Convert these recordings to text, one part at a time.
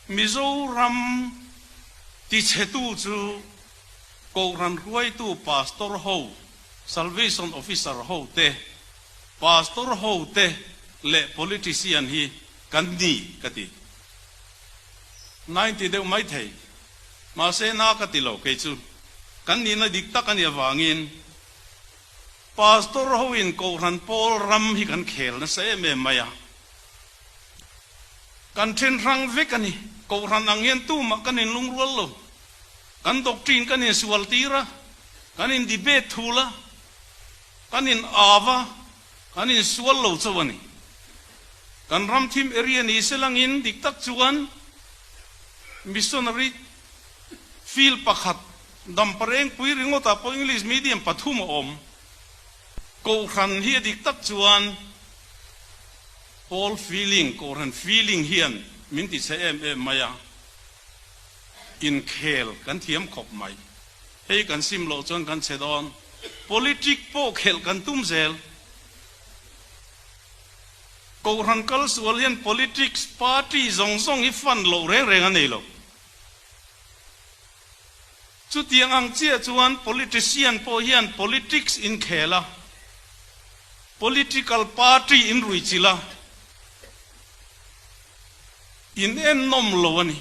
Mizoram tichhetu chu Kohhran hruaitu Pastor ho, Salvation Officer ho te, Pastor ho te leh Politician hi kan ni ka ti. 90 deuh mai thei. Mahse na ka ti lo kei chu. Kan nihna dik tak a nih avangin Pastor ho in Kohhran pawl ram hi kan khel nasa em em mai a. Kan then hrang vek a ni. Kohhran ang hian tumah kan inlungrual lo. Kan doctrine kan insual tir a, kan in debate thul a, kan in av a, kan insual lo chauh a ni. Kan ram thim area ni se langin dik tak chuan missionary field pakhat damparengpui ringawtah pawh English medium pathum a awm. Kohhran hi a dik tak chuan Pawl feeling, Kohhran feeling hian min ti chhe em em mai a, inkhel kan thiam khawp mai. Hei kan sim loh chuan kan chhe dawn. Politic pawh khelh kan tum zel. Kohhran kal sual hian politics party zawng zawng hi fund loh reng reng a nei lo. Chutiang ang chiah chuan politician pawh hian politics inkhel a, Political party in ruihchilh a, in ennawm lo a ni.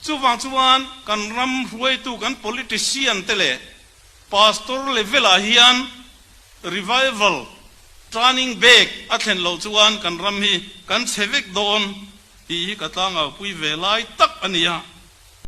Chuvang chuan kan ram hruaitu kan politician te leh pastor level ah hian revival turning back a thlen loh chuan kan ram hi kan chhe vek dawn tih hi ka tlangau pui ve lai tak a ni a.